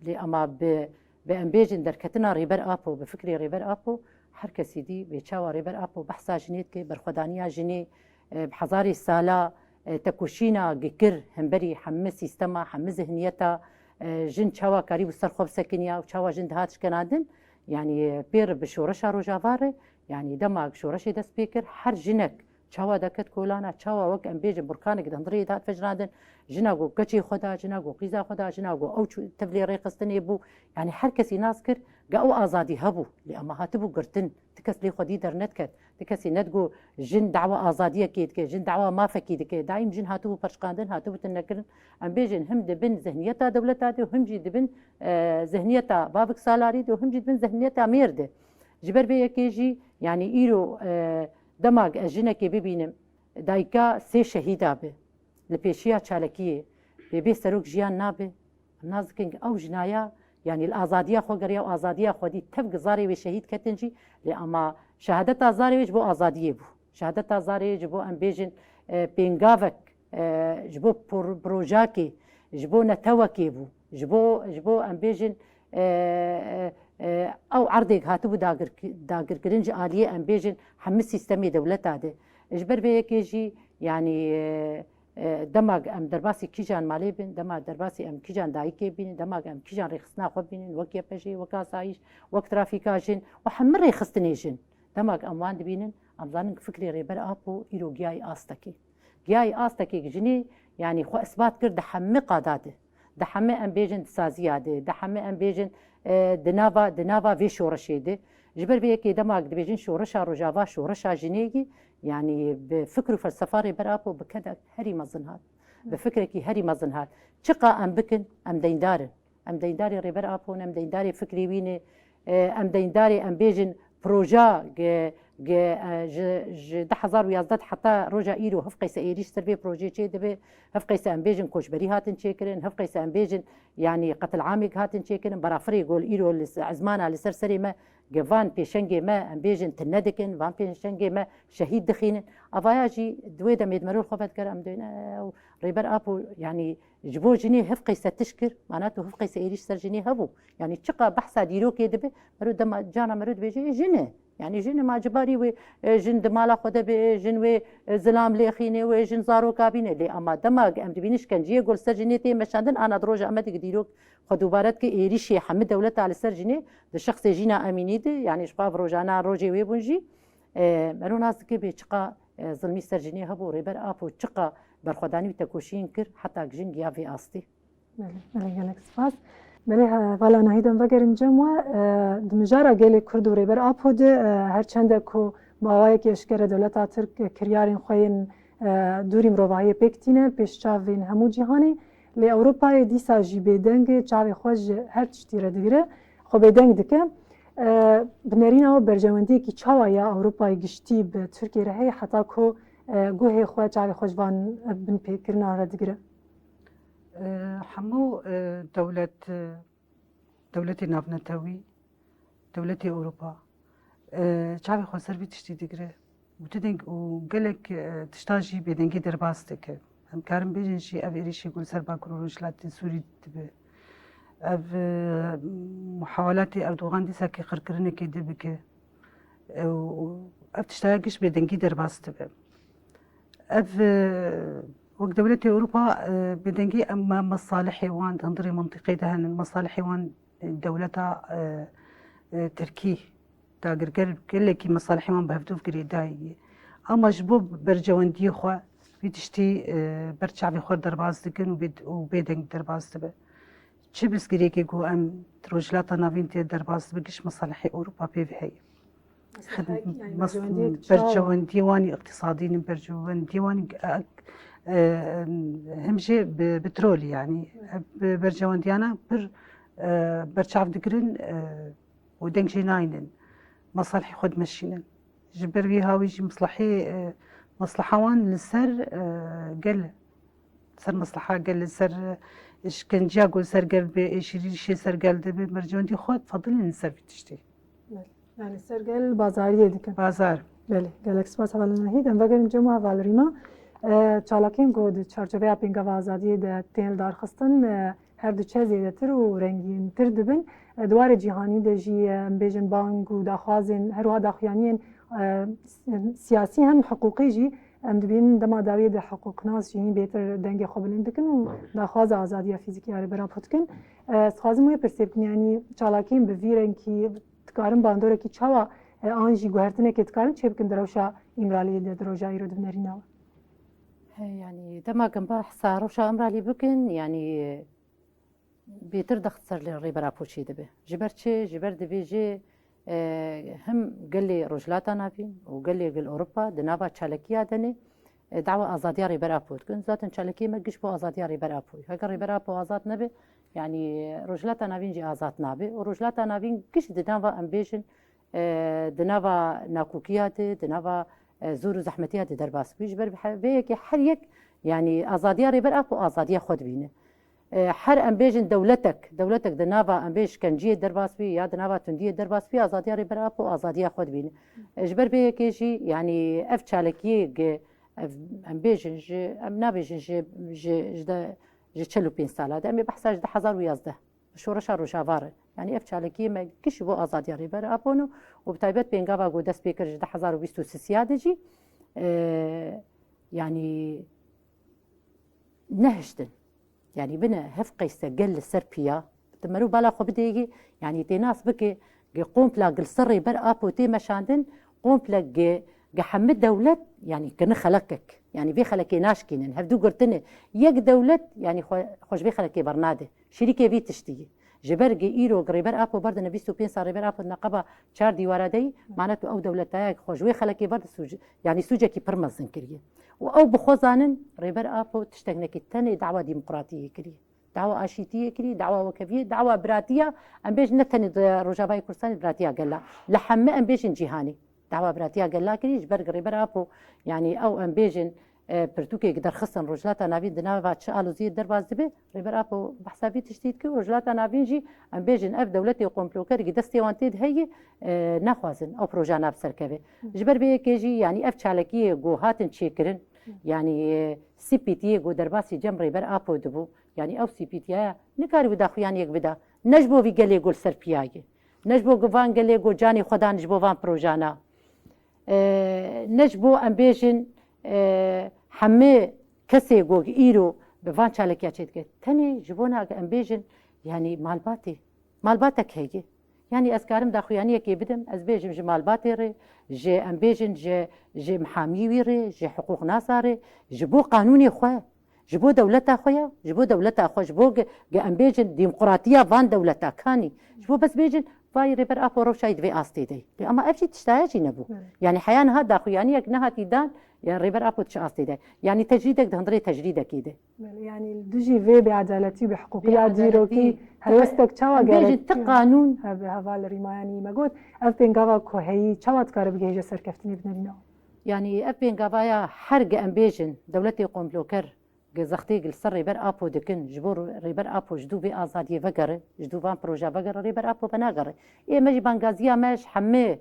lê ema bi, bi em bêjin derketina Rêber Apo, bi fikrê Rêber Apo, her kesî dî bê çawa Rêber Apo behsa jinê dike, berxwedaniya jinê, e, bi hezarê sala, e, tekoşîna gi kir hemberî hemî sîstema, hemî zihniyeta, e, jin çawa karîbû ser xwe bisekiniya û çawa jin dihat şkenandin. Yanî, e, pê re bi Şoreşa Rojava re, yanî dema şoreşê dest pê kir, her jinek çawa deket kolana, çawa wek em bêjin burkanek di hundirê de hat vejirandin, jina ku keçê xwe da, jina ku qîza xwe da, jina ku ew çû tevlê rêxistinê bû. Yanî her kesî nas kir, ga ew azadî hebû, lê ema hatibû girtin, ti kes lê xwedî dernediket. Ti kesî nedigot jin dawa azadiyekê dike, jin dawa mafekî dike. Daîm jin hatibû perçiqandin, hatibû tune kirin. Em bêjin him di bin zihniyeta dewleta de û him jî di bin, e, zihniyeta bavik salarî de û him jî di bin zihniyeta mêr de. Ji ber vê yekê jî, yanî îro, e, dema ez jinekê bibînim, dayika sê şehîda bi, li pêşiya çalakiyê, bê bê serok jiyan nabe. Em nas dikin ew jinaya, yanî li azadiya xwe geriya û azadiya xwedî tev gizarê wê şehîd ketin jî, lê ema şehadeta zarê wê ji bo azadiyê bû. Şehadeta zarê ji bo, em bêjin, e, pêngavek, e, ji bo por-, projakê, ji bo netewekê bû, ji bo, ji bo em bêjin, e, e, e, ew erdêk hatibû dagir-, dagirkirin ji aliyê em bêjin hemî sîstemê dewleta de. Ji ber vê yekê jî, yanî, e, e, dema em derbasî kîjan malê bin, dema derbasî em kîjan dayikê bînin, dema em kîjan rêxistina xwe bînin, wek Y P J, wek asayîş, wek trafîka jin û hemî rêxistinê jin. Dema em wan dibînin, em zanin ku fikrê Rêber Apo îro giyayî astekê. Giyayî astekê jinê, yanî xwe isbat kir di hemî qada de. Di hemî em bêjin di saziya de, di hemî em bêjin, e, di nava, di nava vê şoreşê de. Ji ber vê yekê dema dibêjin şoreşa Rojava, şoreşa jinê yî, yanî bi fikr û felsefa Rêber Apo bi kedek herî mezin hat. Bi fikrekî herî mezin hat. Çiqa em bikin, em deyndar in. Em deyndarê Rêber Apo ne, em deyndarê fikrê wî ne. E, em deyndarê, em bêjin, proja ge, ge, e, ji, ji du hezar û yazdeh heta roja îro hevqeyse êrîş ser vê projeyê çê dibe, hevqeyse em bêjin koçberî hatin çêkirin, hevqeyse em bêjin, yanî qetil'amêk hatin çêkirin, berafirê gol îro li se-, ezmana li ser serê me, ge van pêşengê me, em bêjin, tune dikin, van pêşengê me şehîd dixînin. Avaya jî di wê demê di merûl xwe vedikere, em dibêjin, ew Rêber Apo, yanî ji bo jinê hevqeyse tişt kir, mana tu hevqeyse êrîş ser jinê hebû. Yanî çiqa behsa dîrokê dibe, mero dema, cana mero dibêje, "Ê, jin e." Yanî jin e, ma cibarî wê, e, jin di mala xwe de be, jin wê, e, zilam lêxîne, wê jin zaroka bîne. Lê ama dema em dibînin şkenciyê gol ser jinê tê meşandin, ana di roja Amedê dîrok xwe dubare dike, êrîşê hemî dewleta li ser jinê, di şexsê Jîna Emînî de, yanî ji xwe ev rojana rojê wê bûn jî, e, mero nas dike bê çiqa, e, zilmî ser jinê hebû, Rêber Apo çiqa berxwedanî û tekoşîn kir, heta jin giya vê astê. Belê, belê, gelek spas. Belê, he, vala Nahîd em vegerin cem we, e, di mijara gelê Kurd û Rêber Apo de, e, her çende ku bi awayekî eşkere dewleta Tirk, e, kiryarên xwe yên, e, dûrî mirovahiyê pêk tîne, pêş çavên hemû cîhanê, lê Ewropayê dîsa jî bêdeng e, çavê xwe ji her tiştî re digire, xwe bêdeng dike. E, bi nerîna we berjewendiyekî çawa ya Ewropayê giştî bi Tirkiyê re heye heta ku, e, guhê xwe, çavê xwe ji van binpêkirinan re digire? E, hemû, e, dewlet, e, dewletê navnetewî, dewletê Ewropa, e, çavê xwe ser vî tiştî digire û ti deng û gelek, e, tişta jî bêdengî derbas dike. Em karin bêjin jî ev êrîşê ku li ser Bakur û Rojhilatê Sûrî dibe. Ev, e, muhawelatê Erdogan dîsa kê qirkirinekê dê bike. E, û ev tiştaya giş bêdengî derbas dibe. Ev, e, wek dewletê Ewropa, e, bêdengî em me-, mesalihê wan di hundirê mintîqê de henin, mesalihê wan, e, dewleta, e, e, Tirkî dagirker gelekî mesalihê wan bi hevdûv girêdayî ye. Ama ji bo berjewendiyê xwe vî tiştî, e, ber çavê xwe derbas dikin û bê-, û bêdeng derbas dibe. Çi pirsgirêkê ku em di Rojhilata Navîn tê derbas dibe, giş mesalihê Ewropa pê ve heye. Xid-, Meslehek, yani mas-, berjewendiyek çawa? Berjewendiyê wan ê iqtîsadî ne, berjewendiyê wan ê, e, e, him jî bi petrolî, yani, e, bi berjewendiyana pir, e, berçav digirin, e, û deng jê naynin. Mesalihê xwe dimeşînin. Ji ber vî hawî jî meslehê, e, mesleha wan li ser, e, gel, ser mesleha gel, li ser, e, şikenciya ku li ser gel bê, êşîrîşê ser gel dibe, berjewendî xwe difedilin li ser vî tiştî. Belê. Yani ser gel bazariyê dikin. Bazar. Belê. Gelek spas hevalên Nahîd. Em vegerin cem û heval Rîma. E, çalakiyên ku di çarçoveya pêngava azadiyê de tên lidarxistin, e, her diçe zêdetir û rengîntir dibin. E, di warê cîhanî de jî, e, em bêjin bang û daxwazên, her wiha daxuyaniyên, e, si-, siyasî hem hiqûqî jî em dibînin dema dawiyê de hiqûqnas jî hîn bêtir dengê xwe bilind dikin û daxwaza azadiya fîzîkî ya Rêber Apo dikin. E, ez dixwazim wê pirsê bikim, yanî çalakiyên bi vî rengî dikarin bandorekî çawa, e, an jî guhertinekê dikarin çêbikin di rewşa Îmraliyê de, di roja îro di bi nerîna we? He, yanî dema gimba hesa rewşa Îmralî bikin, yanî bêtir dext ser li Rêber Apo çê dibe. Ji ber çi? Ji ber dibêje, e, him gelê Rojhilata Navîn û gelê gel Ewropa di nava çalekiya de ne, e, dawa azadiya Rêber Apo dikin. Zaten çalakiyê me giş bo azadiya Rêber Apoyê. Heger Rêber Apo azad nebe, yanî Rojhilata Navîn jî azad nabe. Û Rojhilata Navîn giş di nava em bêjin, e, di nava nakokiya de, di nava, e, zor û zehmetiya de derbas bû. Ji ber he-, vê yekê her yek, yanî azadiya Rêber Apo azadiya xwe dibîne. E, her em bêjin dewletek, dewletek di nava em bê şikenciyê derbas bî ya di nava tundiyê derbas bî, azadiya Rêber Apo azadiya xwe dibîne. E, ji ber vê yekê jî, yanî ev çalakiyê ge-, ev em bêjin ji, em nabêjin ji, ji, ji de, Ji çil û pênc sala de, em ê behsa ji du hezar û yazdeh, şoreşa Rojava re. Yanî ev çalakiyê me giş ji bo azadiya Rêber Apo ne û bi taybet pêngava ku dest pê kir ji du hezar û bîst û sisiya de jî, e, yanî nehiştin. Yanî bine hev qeyse gel li ser piya, di merû bala xwe bidêgî, yanî tê nas bike, ge kompla gil ser Rêber Apo tê meşandin, komple ge, ge hemî dewlet, yanî kirine xelekek. Yanî vê xelekê naşkînin, hevdu girtine. Yek dewlet, yanî xwe, xwe ji vê xelekê bernade. Şirîkê vî tiştî ye. Ji ber ge îro ge Rêber Apo berdine bîst û pênc sal Rêber Apo di neqeba çar dîwara de yî, mane tu ew dewletaya xwe ji wê xelekê berde sûc-, yanî sûcekî pir mezin kiriye. Û ew bi xwe zanin Rêber Apo tiştek nekî, tenê dawa demokratiyê kiriye. Dawa aşîtiyê kirî, dawa wekeviyê, dawa biratiya, em bêjin ne tenê di Rojavayê Kurdistanê, biratiya gela. Li hemî em bêjin cîhanê. Dawa biratiya gela kirî, ji ber Rêber Apo, yanî ew em bêjin, e, pirtûkek derxistin Rojhilata Navîn di nava çi aloziyê derbas dibe, Rêber Apo behsa vî tiştî dike û Rojhilata Navîn jî em bêjin ev dewletê komploker ki destê wan tê de heye, e, naxwazin ew proja nav serkeve. Ji ber vê yekê jî, yanî ev çalakiyê ku hatin çêkirin, yanî, e, sipîtiyê ku derbasî cem Rêber Apo dibû, yanî ew sipîtiyaya nikarîbû daxuyaniyek bida. Ne ji bo vî gelê ku li ser piya ye. Ne ji bo ku van gelê ku canê xwe dan ji bo van projana. E, ne ji bo em bêjin, e, hemî kesê ku îro bi van çalakiya çêdike. Tenê ji bona em bêjin, yanî malbatê. Malbatek heye. Yanî ez karim daxuyaniyekê bidim, ez bêjim ji malbatê re, ji em bêjin ji, ji mihamî wî re, ji hiqûqnasa re, ji bo qanûnê xwe, ji bo dewleta xwe ya, ji bo dewleta xwe, ji bo ge, ge em bêjin demokratiya van dewleta kanî. Ji bo bes bêjin, vay Rêber Apo rewşayî di vê astê de. Lê ama ev jî tiştaya jî nebû. Evet. Yanî heya niha daxuyaniyek nehatî dan, ya Rêber Apo di çi astê de. Yanî tecrîdek di hundirê tecrîdekê de. Belê, yanî li dijî vê bêedaletî û bêhiqûqiya dîrokî helwestek çawa gerek? Em bêjin ti qanûn. Hev-, heval Rîma, yanî me got, ev pêngava ku heyî çawa dikare bigihêje serkeftinê bi nerîna? Yanî ev pêngavaya her ge em bêjin dewletê komploker ge zextê li ser Rêber Apo dikin, ji bo Rêber Apo ji dû vê azadiyê vegere, ji dû van proja vegere, Rêber Apo venagere. Ê me jî bangaziya me ji hemê,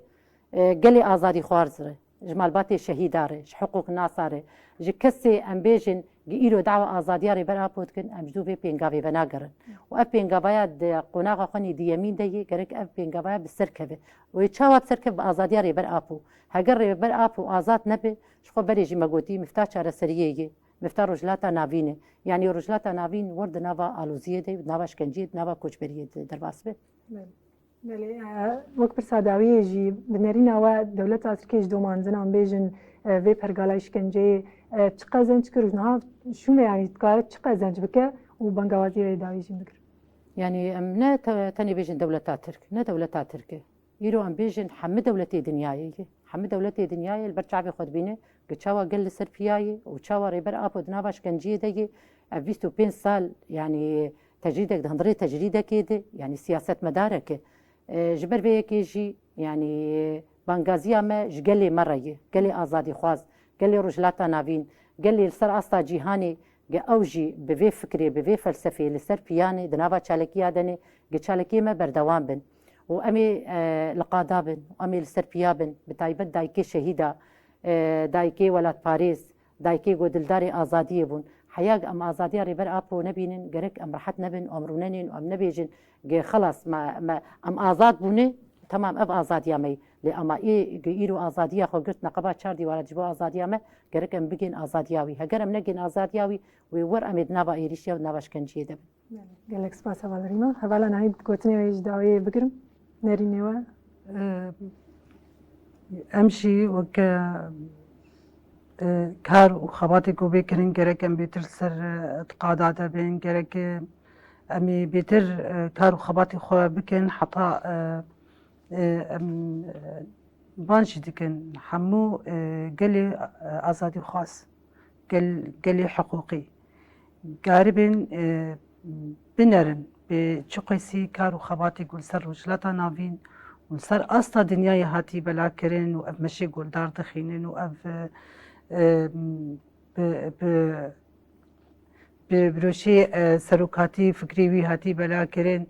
e, gelê azadîxwaz re, ji malbatê şehîda re, ji hiqûqnasa re, ji kesê em bêjin gi îro dawa azadiya Rêber Apo dikin, em ji dû vê pêngavê venagerin. Û ev pêngavaya di qonaxa xwe nî diyemîn de yê, gerek ev pêngavaya bi ser keve. Û ê çawa bi ser keve? Bi azadiya Rêber Apo. Heger Rêber Apo azad nebe, ji xwe berê jî me gotî, mifta çareseriyê yê, mifta Rojhilata Navîn e. Yanî Rojhilata Navîn wer di nava aloziyê de, di nava şkenciyê, di nava koçberiyê de derbas be. Belê. Belê, e, wek pirsa dawiyê jî bi nerîna we dewleta Tirkiyê ji domandina, em bêjin, e, vê pergala îşkenceyê, e, çi qezenc kir û niha şûne, yanî dikare çi qezenc bike û bangawazî vê dawî jî bikir? Yanî em ne te-, tenê bêjin dewleta Tirk, ne dewleta Tirk e. Îro em bêjin hemî dewletê dinyayê ye. Hemî dewletê dinyayê li ber çavê xwe dibîne, ku çawa gel li ser piya ye û çawa Rêber Apo di nava şkenciyê de ye. Ev bîst û pênc sal, yanî tecrîdek di hundirê tecrîdekê de, yanî siyasetmedarek e. E, ji ber vê yekê jî, yanî bangaziya me ji gelê me re ye, gelê azadîxwaz, gelê Rojhilata Navîn, gelê li ser asta cîhanê, ge ew jî bi vê fikrê, bi vê felsefeyê li ser piyanê, di nava çalekiya de ne, ge çalekiyê me berdewam bin. Û em ê, e, li qada bin, em ê li ser piya bin, bi taybet dayikê şehîda, e, dayikê welatparêz, dayikê ku dildarê azadiyê bûn. Heya em azadiya Rêber Apo nebînin, gerek em rehet nebin, em rûnenên û em nebêjin, ge xelas, me, me, em azad bûne, temam, ev azadiya me ye. Lê ama ê ge îro azadiya xwe girt neqeba çar dîwara ji bo azadiya me, gerek em bigên azadiya wî. Heger em negên azadiya wî, wê wer em ê di nava êrîşiya û di nava şkenciyê de bin. Gelek spas heval Rîma. Hevala Nahîd, gotinê wê ji dawiyê bigirim. Nerînê we. Em jî weke, e, kar û xebatê ku bê kirin, gerek em bêtir ser, e, qada de bin, gerek, e, em ê bêtir, e, kar û xebatê xwe bikin, heta, e, e, em, e, van jî dikin, hemû, e, gelê, e, azadîxwaz, gel-, gelê hiqûqî garibin, e, binerin bi çiqasî kar û xebatê ku li ser Rojhilata Navîn û li ser asta dinyayê hatî belakirin û ev meşê guldar dixînin û ev, e, e, bi, bi, bi, bi rewşê, e, serokatî fikrê wî hatî belakirin.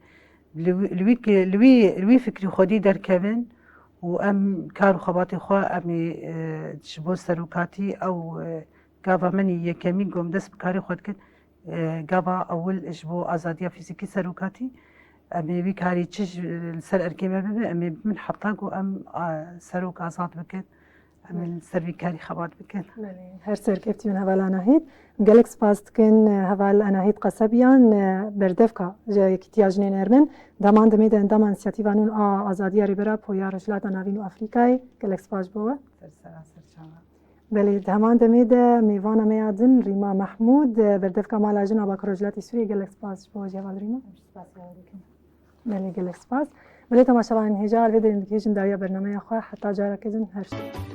Li wî, li wî ki, li wî, li wî fikrî xwedî derkevin û em kar û xebatê xwe em ê, e, ji bo serokatî ew, e, gava min î yekemîn ku em dest bi karê xwe dikin, E, gava ewil ji bo azadiya fîzîkî serokatî, em ê vî karî çi ji, li ser erkê me bibe, em ê bibin heta ku em, a, serok azad bikin. Em ê li ser vî karî xebat bikin. Belê, her serkevtî bin hevala Nahîd. Gelek spas dikin, e, heval Enahîd Qesebiyan, e, berdevka ji Yekîtiya Jinên Ermen. Deman demê de endama Însiyatîva Nûn a Azadiya Rêbera Poya Rojhilata Navîn û Afrîkayê. Gelek spas ji bo we. Ser sera ser çava. Belê, di heman demê de mêvana me ya din Rîma Mehmûd, e, berdevka Mala Jin a Bakur Rojhilatê Sûriyê. Gelek spas ji bo we jî heval Rîma. Em jî spasiya we dikin. Belê, gelek spas. Belê, temaşevanên hêja, li vê derê em dikihêjin dawiya bernameya xwe. Heta careke din, her şer.